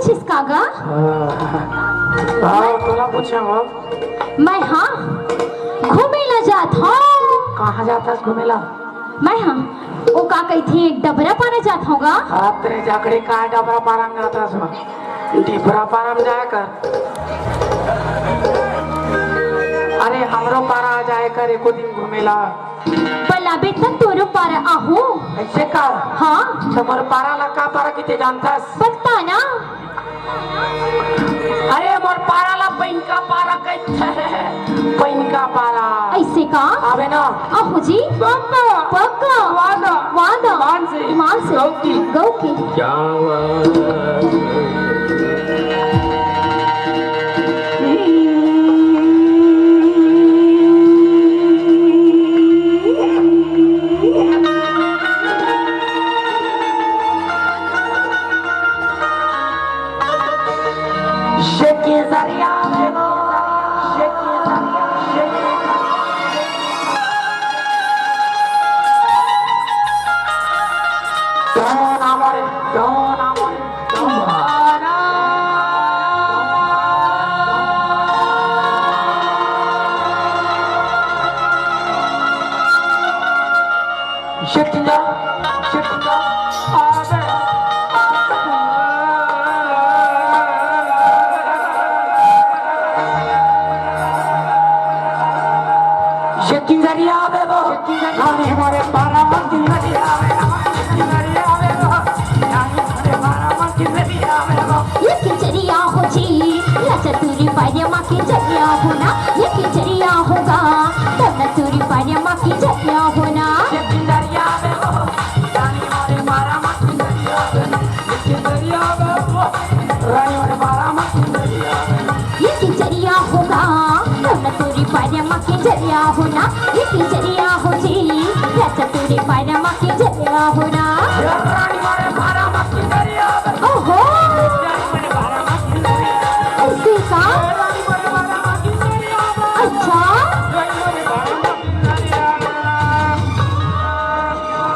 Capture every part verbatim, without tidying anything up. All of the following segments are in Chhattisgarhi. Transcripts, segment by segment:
किसका गा? हाँ, तोला पूछे हो। मैं, हाँ, घूमे ला जात हूँ। कहाँ जात हस घूमे ला? मैं, हाँ, वो का कहिथे, डबरा पारा जात हूँ गा। हाँ, तेरे जाकड़ी का डबरा पारा में जात हस? डिबरा पारा में जाए कर। अरे, हमरो पारा आ जाए कर एको दिन घूमे ला। बलाबे त तोरो पारा आहू। ऐसे का? हाँ। त मोर पारा ला का पारा किथे जानथस? पता ना। अरे, मोर पारा ला पैनका पारा कहिथे। पैनका पारा। ऐसे का? आबे ना। आहू जी। पक्का। पक्का। वादा। वादा। मान से। मान से। गौ की। गौ की। क्या हुआ? ये किंजरिया बेबो, रानी हमारे पारा में किंजरिया बेबो, किंजरिया बेबो, रानी हमारे पारा में किंजरिया बेबो। ये किंजरिया हो जी, या चतुरी पायरे माँ किंजरिया हो ना। ये किंजरिया होगा, तो न चतुरी पायरे माँ किंजरिया हो ना। ये किंजरिया बेबो, रानी हमारे पारा में किंजरिया बेबो। ये किंजरिया होगा, तो न चतुरी पायरे माँ किंजरिया हो ना। ये किंजरिया हो जी, या चतुरी पायरे माँ किंजरिया हो ना। ओहो, ऐसे का? अच्छा।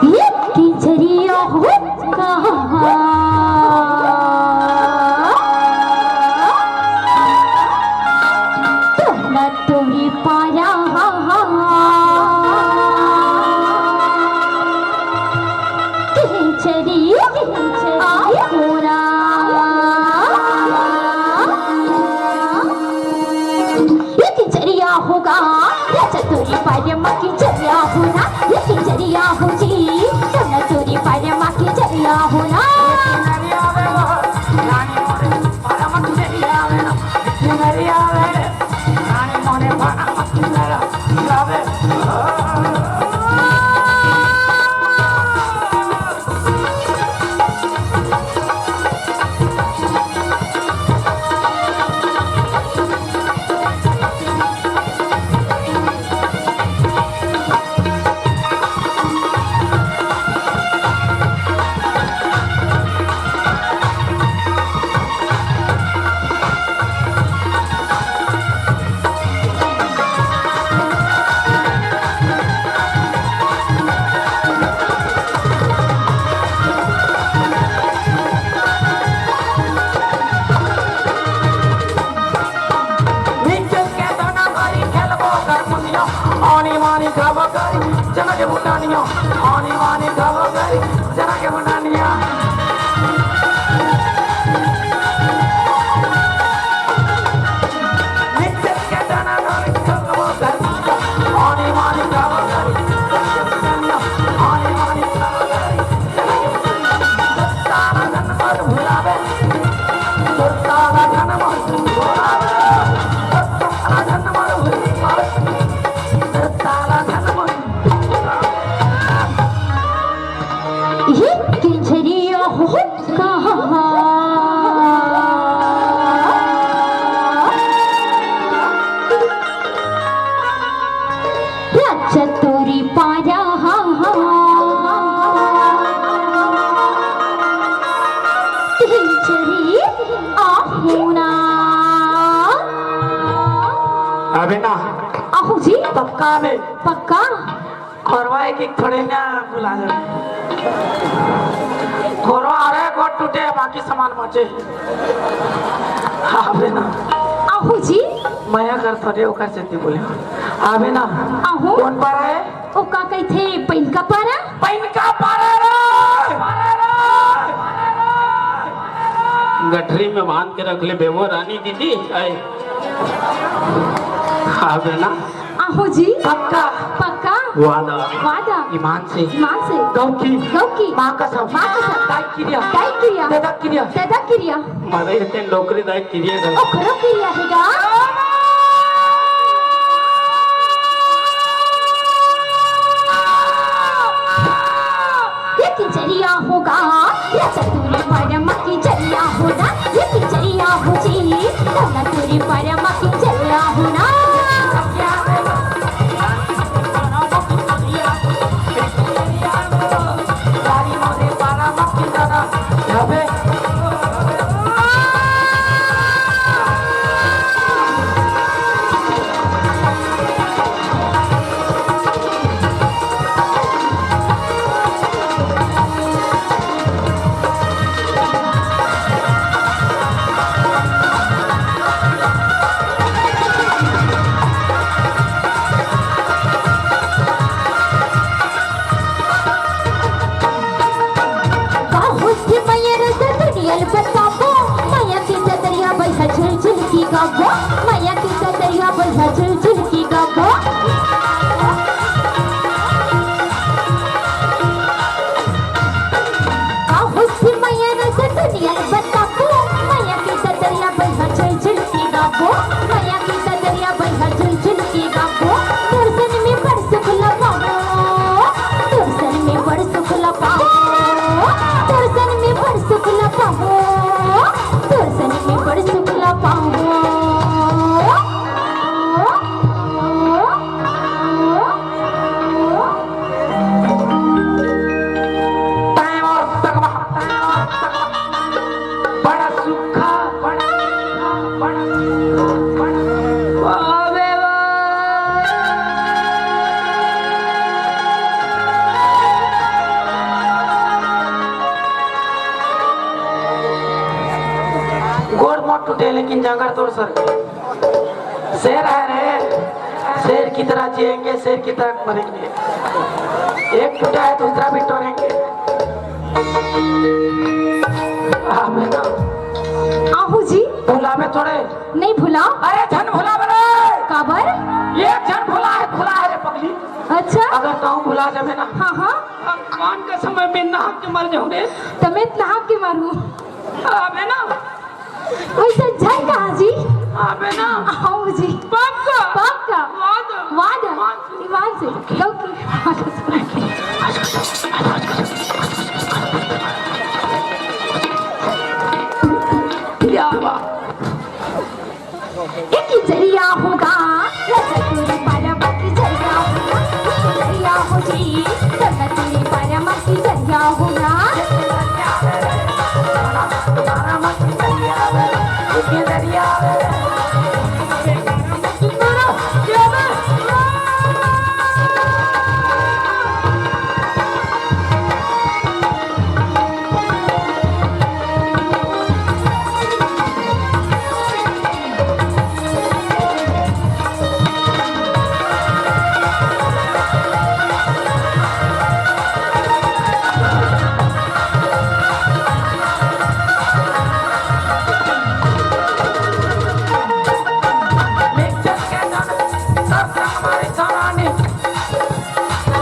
ये किंजरिया हो कहा। तो न तोरी पाया किंजरी आ पूरा। ये किंजरिया होगा, या चतुरी पायरे माँ किंजरिया हो ना। ये किंजरिया हो जी, तो न चतुरी पायरे माँ किंजरिया हो ना। आनी मानी खाबो करी चना के बुटानिया, आनी मानी खाबो करी चना के बुटानिया। ये किंजरिया हो कहा। या चतुरी पाया किंजरी आहुना। अबे ना। आहू जी। पक्का बे। पक्का। करवाए कि थोड़े ना बुला ले। घोरो आ रहा है, गोड़ टूटे, बाकी सामान बचे। आबे ना। आहू जी। मया कर थोड़े ओकर सेती बोले। आबे ना। आहू। कौन पारा है? ओ का कहिथे, पैन का पारा? पैन का पारा रे? गठरी में बांध के रख ले बेबो रानी दीदी। आए। आबे ना। आहू जी। पक्का। पक्का। वादा। वादा। ईमान से। ईमान से। गौ की। गौ की। माँ कसम। माँ कसम। दाई किरिया। दाई किरिया। ददा किरिया। ददा किरिया। मारे इतने नौकरी दाई किरिया गा। ओकरो किरिया हे गा। ये किचरिया होगा, ये चतुर परम किचरिया होगा, ये किचरिया हो जी, चतुर परम किचरिया होना। का होथे मया रस दुनिया ल बताबो, मया के चदरिया बइहा झुलझुल के गाबो, मया के चदरिया बइहा झुलझुल के गाबो। का होथे मया रस दुनिया ल बताबो, मया के चदरिया बइहा झुलझुल के गाबो, मया के चदरिया बइहा झुलझुल के गाबो। तोर सन में बड़ सुख ल पाबो, तोर सन में बड़ सुख ल पाबो, तोर सन में बड़ सुख ल पाबो, तोर सन में बड़ सुख ल पाबो। टाइम और तकवा, टाइम और तकवा। बड़ा सुखा, बड़ा सुखा, बड़ा सुखा, बड़ा सुखा। वाह बे वाह। गोड़ मोट टूटे लेकिन जांगर तोर सर। शेर है रे, शेर की तरह जिएंगे, शेर की तरह मरेंगे। एक टूटा है, दूसरा भी तोड़ेंगे। आबे ना। आहू जी। भुलाबे थोड़े। नहीं भुलाव। अरे झन भुलाबे रे। काबर? ये झन भुला है, भुला है रे पगली। अच्छा। अगर तहूँ भुला जाबे ना। हाँ, हाँ। भगवान का समय में नहा के मर जाऊँ रे। तमें नहा के मरूँ। आबे ना। वइसे झन कहा जी। आबे ना। आहू जी। पक्का। पक्का। वादा। वादा। ईमान से। ईमान से। लौकी। क्या बात। एक ही जरिया होगा, रजतपुरी परम की जरिया होगा, एक ही जरिया हो जी, रजतपुरी परम की जरिया होगा।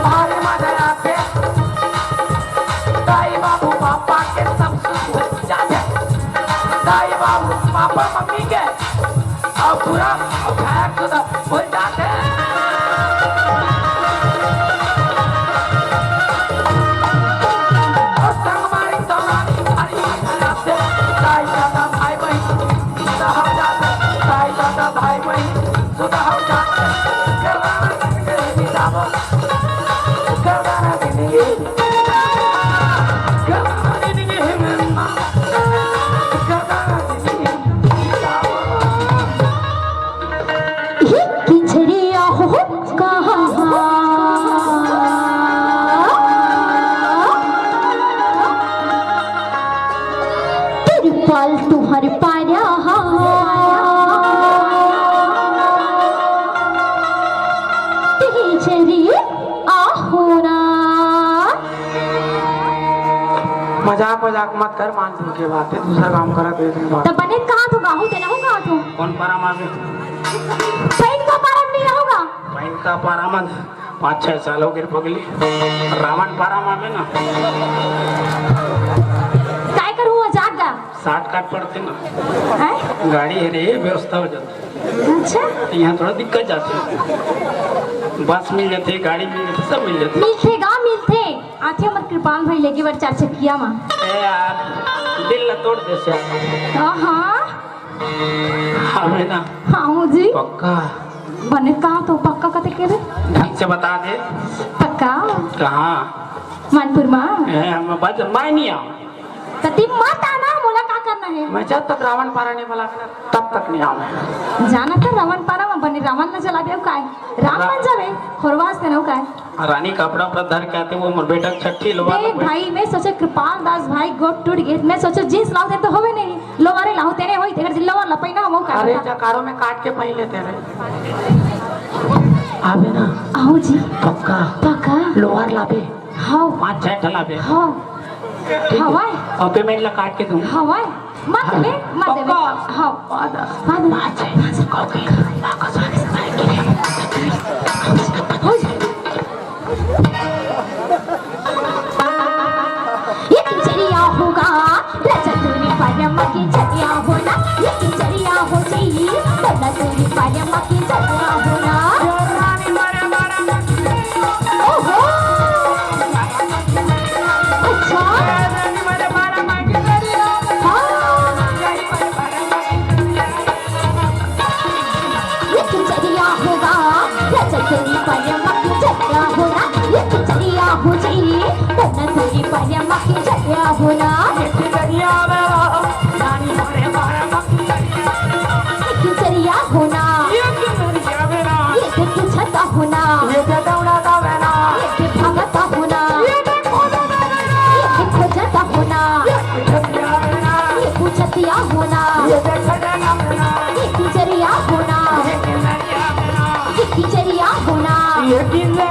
भारी मजा आथे। दाई बाबू पापा के सब सुख भूल जाथे। दाई बाबू पापा मम्मी के अउ पूरा अउ खाया खुदा भूल जाथे। अउ संगवारी दौरान भारी मजा आथे। दाई दादा भाई बहिन सुधा हो जाथे। दाई दादा भाई बहिन सुधा हो जाथे। करवाना जिंदगी बिताबो। हे किचरिया हो कहाँ? चरी आहो ना। मजाक वजाक मत कर, मान के बात हे, दूसरा काम करा, कोई बात। त बने कहाँ तो गाहू देना हो, कहाँ तो? कौन पारा मागे? पैन का पारा नहीं होगा। पैन का पारा मागे। पाँच छह साल हो गए पगली। रावण पारा मागे ना। काय करूँ, मजाक गा। साठ काट पड़ते ना। हैं? गाड़ी हे रे, व्यवस्था हो जाती। अच्छा। यहाँ थोड़ा दिक्कत जाती हे। बस मिल जाती हे, गाड़ी मिल जाती हे, सब मिल जाती हे। मिलथे गा, मिलथे। आथे हमर कृपाल भाई लेगे बर चार चकिया मा। ए यार, दिल ला तोड़ दे से। आहा। हवे ना? हाँ जी। पक्का? बने कहाँ तो पक्का कते के रे? ढंग से बता दे। पक्का? कहाँ? मानपुर मा। ए, मैं बज-, मैं नहीं आऊँ। त ती मत आना, मोला का करना हे? मैं जब तक रावण पारा नहीं बुला के ना, तब तक नहीं आऊँ। जाना त रावण पारा मा बने रावण न जलाबे, अउ काय? राम रा- बन जाबे, खोरवास देना, अउ काय? रानी कपड़ा उपड़ा धर के आते, वो मोर बेटा छठी लोवा देख भाई, मैं सोचे कृपाल दास भाई गोट टूट गए, मैं सोचे जींस लाओ दे तो होवे नहीं, लोवारे लाओ तेने होई, तेकर लोवर ला पहिना हम का अरे, करता? जकारो में काट के पहन लेते रे। आबे ना। आओ जी। पक्का। पक्का। लोवर लाबे। हाँ। पाँच छह ठन लाबे। हाँ। ठीक है। हवाई। और पेमेंट ला काट के दूँ। हवाई। मत हाँ। देबे, मत देबे। पक्का। हाँ। पाँच। पाँच। पाँच। कहो के। हो जा। ये किचरिया होगा, रजतुरी परम किचरिया होना। ये किचरिया हो जी, रजतुरी परम किचरिया होना। ओहो। अच्छा। हाँ। ये किचरिया होगा, रजतुरी परम किचरिया होना। ये किचरिया हो जी, रजतुरी परम किचरिया होना। ये किचरिया मेरा, नानी मोरे परम किचरिया। ये किचरिया होना। ये किचरिया मेरा। ये तो पूछता होना। ये तो दौड़ता मेरा। ये तो भागता होना। ये तो खोजता मेरा। ये तो खोजता होना। ये किचरिया मेरा। ये पूछतिया होना। ये तो खजाना मेरा। ये किचरिया होना। ये किचरिया मेरा। ये किचरिया होना। ये किचरिया